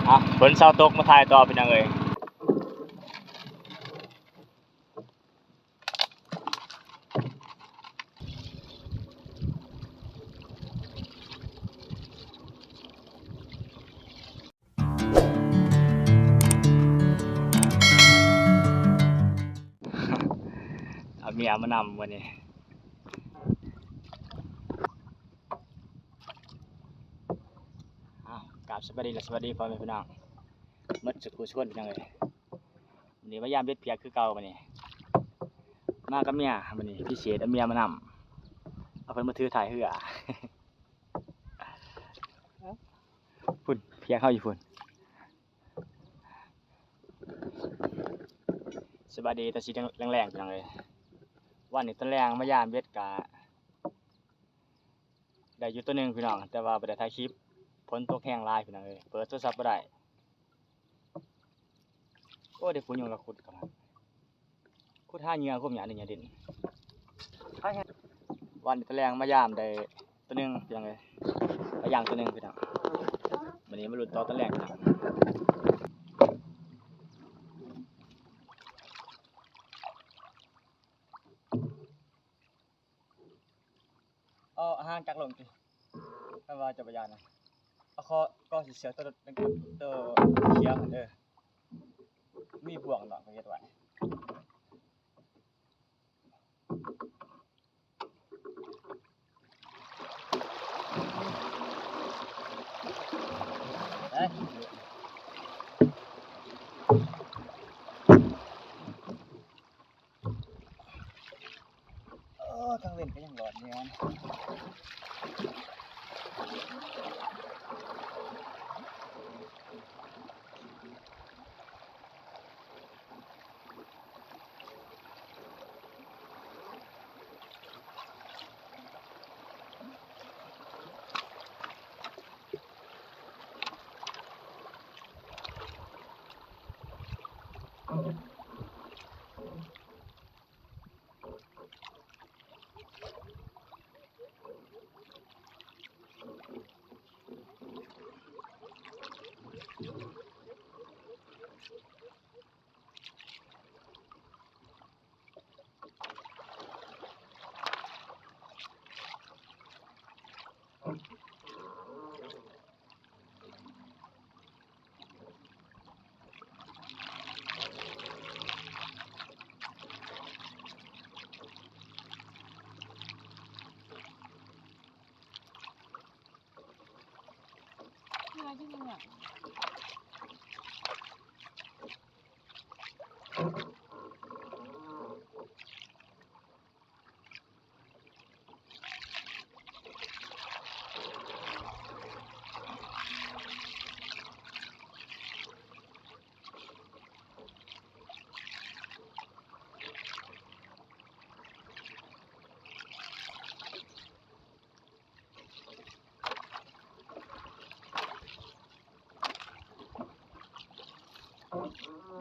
ອ່ະ ຝົນເຊົາຕົກ ມາຖ່າຍຕໍ່ພີ່ນ້ອງເອີຍ. ເອົາເມຍມານຳມື້ນີ້. ອ້າວ ກາບສະບາຍດີ ແລະ ສະຫວັດດີພໍ່ແມ່ພີ່ນ້ອງ ໝົດສຸກຜູ້ສຸກຄົນພີ່ນ້ອງເອີຍ. ມື້ນີ້ມາຢາມເບັດພຽກຄືເກົ່າ. ມື້ນີ້ມາກັບເມຍ, ມື້ນີ້ພິເສດເອົາເມຍມານຳ, ເອົາເພິ່ນມາຖືທ້າຍເຮືອ. ພຸ້ນ ພຽກເຮົາຢູ່ພຸ້ນ. ສະບາຍດີຕອນແລງໆ ພີ່ນ້ອງເອີຍ. ວັນນີ້ຕອນແລງມາຢາມເບັດກະ ໄດ້ຢູ່ໂຕໜຶ່ງພີ່ນ້ອງ ແຕ່ວ່າບໍ່ໄດ້ຖ່າຍຄລິບ ຝົນຕົກແຮງຫຼາຍພີ່ນ້ອງເອີຍ ເປີດໂທລະສັບບໍ່ໄດ້. ໂອ້ ໄດ້ປູຍຸງລະຂຸດກັນ ຂຸດຫາເຫຍື່ອ ຂຸດຫຍ້ານີ້ຫຍ້າດິນ. ວັນນີ້ຕອນແລງມາຢາມໄດ້ໂຕໜຶ່ງພີ່ນ້ອງເອີຍ ໄດ້ຢ່າງໂຕໜຶ່ງພີ່ນ້ອງ. ມື້ນີ້ມາລຸ້ນຕໍ່ຕອນແລງພີ່ນ້ອງ. ເອົາຫາງຈັກລົງຕິ ຄັນວ່າເຈົ້າບໍ່ຢ້ານນະ. ເອົາຄໍກໍຊິເສືອໂຕ ໂຕຂຽວຫັ້ນເດີ ມີບ່ວງເນາະ ເຂົາເຮັດໄວ້. ເອີ ກາງເວັນກໍຍັງຮ້ອນຢູ່.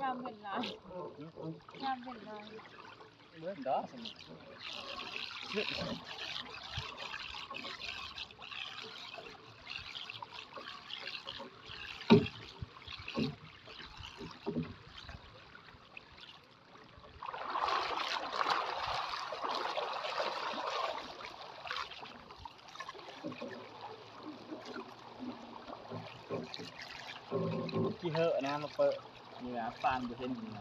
ຍາມເວັນຫຼາຍ ຍາມເວັນຫຼາຍ ເບິ່ງດອກ. ຂີ້ເຫີນະ ມາເປີະເໜືອປານບໍ່ເຫັນເໜືອ.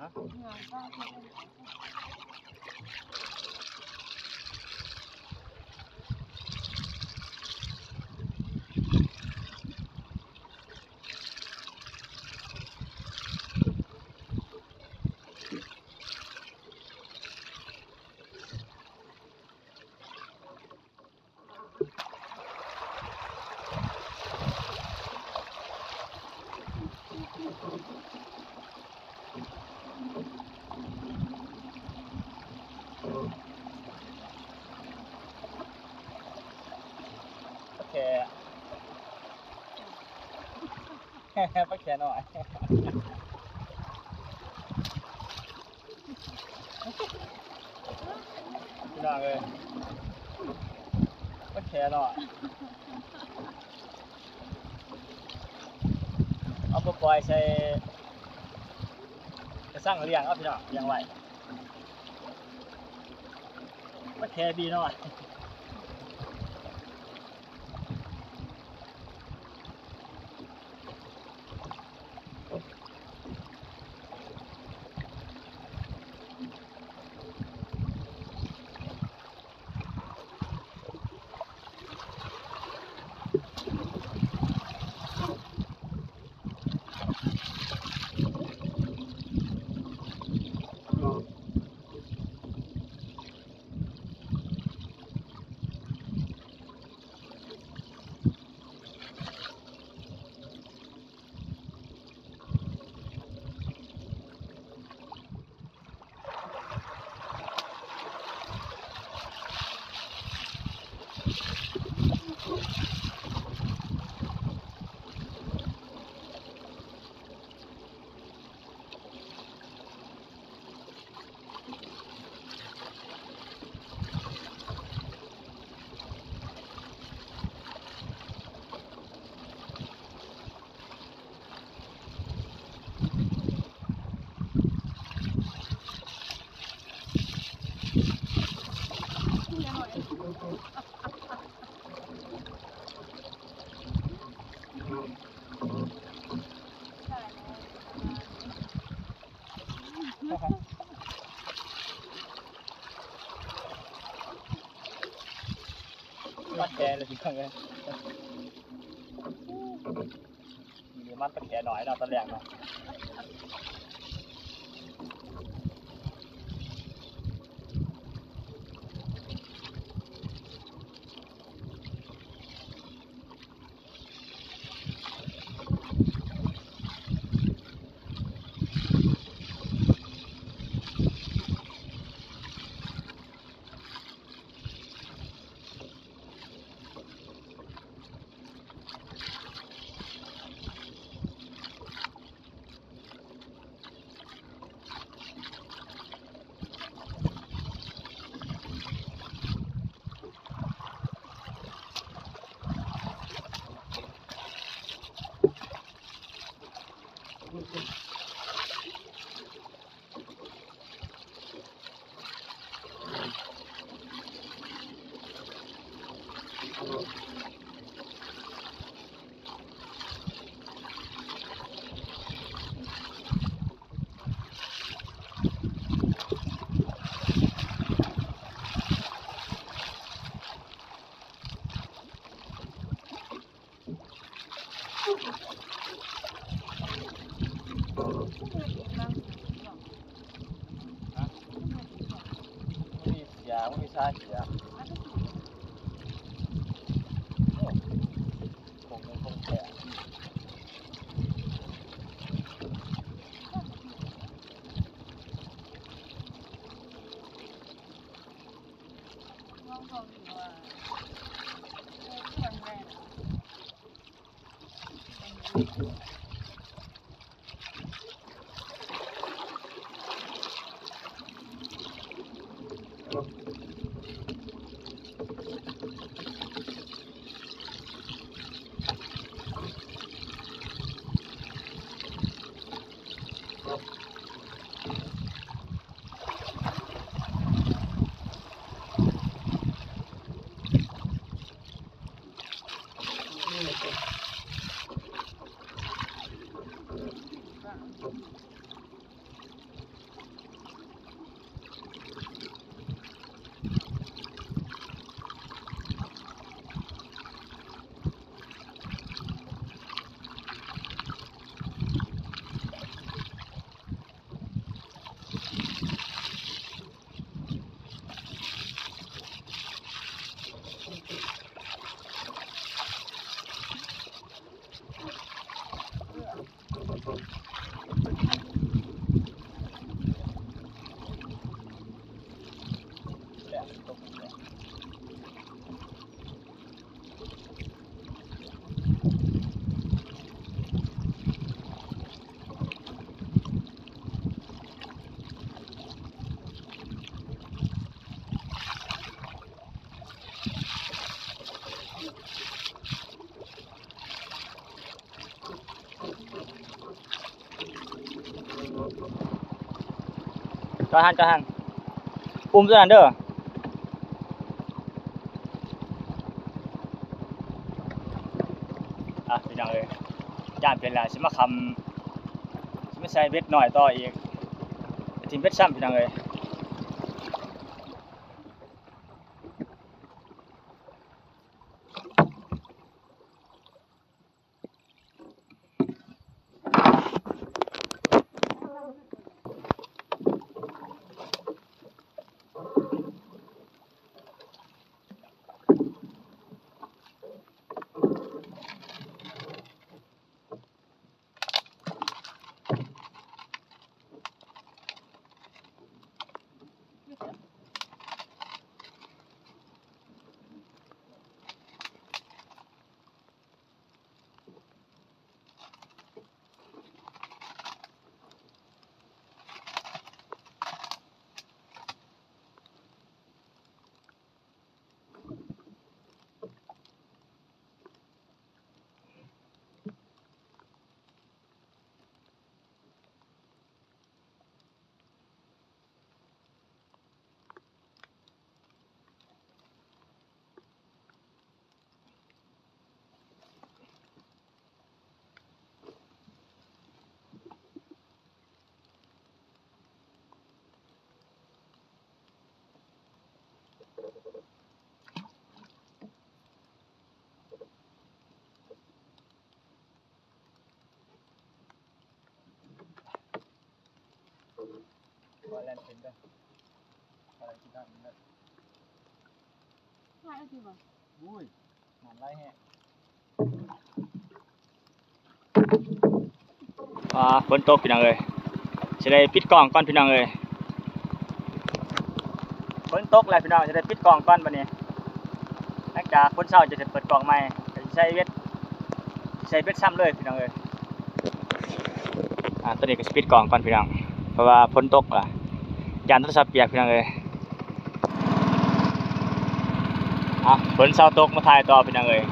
ຮະ? ປາແຂນ້ອຍ ພີ່ນ້ອງເອີຍ ປາແຂນ້ອຍ ເອົາໄປປ່ອຍໃສ່ກະຊັງລ້ຽງເອົາ ພີ່ນ້ອງ ລ້ຽງໄວ້ ປາແຂບີນ້ອຍ. ມັດແຂນເລີຍພີ່ນ້ອງເອີຍ ມັດປາແຂນ້ອຍເນາະ ຕອນແລກເນາະ. ບໍ່ມີເສຍ ບໍ່ມີຊາເສຍ. ໂອ້ ຄົງ ຄົງແທ້. ລອງ ລອງຢູ່ວ່າ ເອີ ຄືວ່າແມ່ນ. ຈອດຫັ້ນ ຈອດຫັ້ນ ອຸ້ມຕົວນັ້ນເດີ. ອ່ະ ພີ່ນ້ອງເອີຍ ຢ້ານເປັນລະ ຊິມາຄຳ ຊິມາໃສ່ເບັດນ້ອຍຕໍ່ອີກ ຖິ້ມເບັດຊ້ຳ ພີ່ນ້ອງເອີຍ. ອາ ຝົນຕົກພີ່ນ້ອງເອີຍ ຊິໄດ້ປິດກ້ອງກ່ອນພີ່ນ້ອງເອີຍ. ຝົນຕົກແລ້ວພີ່ນ້ອງ ຊິໄດ້ປິດກ້ອງກ່ອນບັດນີ້ ຫຼັງຈາກຝົນເຊົາຈະໄດ້ເປີດກ້ອງໃໝ່ ກໍຊິໃສ່ເບັດ ໃສ່ເບັດຊ້ຳເລີຍພີ່ນ້ອງເອີຍ. ອາ ຕອນນີ້ກໍຊິປິດກ້ອງກ່ອນພີ່ນ້ອງ ເພາະວ່າຝົນຕົກລະ ຢ້ານໂທລະສັບປຽກພີ່ນ້ອງເອີຍ. ອາ ຝົນເຊົາຕົກ ມາຖ່າຍຕໍ່ພີ່ນ້ອງເອີຍ.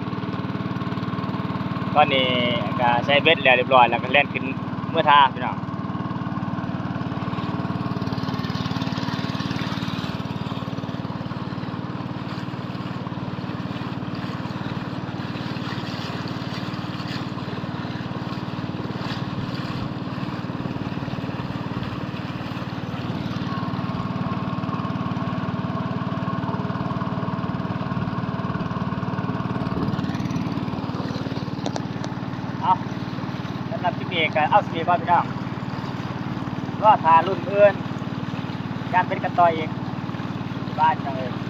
ຕອນນີ້ກໍໃສ່ເບັດແລ້ວຮຽບຮ້ອຍ ແລ້ວກໍແລ່ນຂຶ້ນເມືອທ່າພີ່ນ້ອງ. ເອົາ ສຳລັບຄລິບນີ້ກໍເອົາສ່ຳນີ້ກ່ອນພີ່ນ້ອງ ລໍຖ້າລຸ້ນມື້ອື່ນ ຢ້ານເປັນກະຕ່ອຍອີກ ບາຍພີ່ນ້ອງເອີຍ.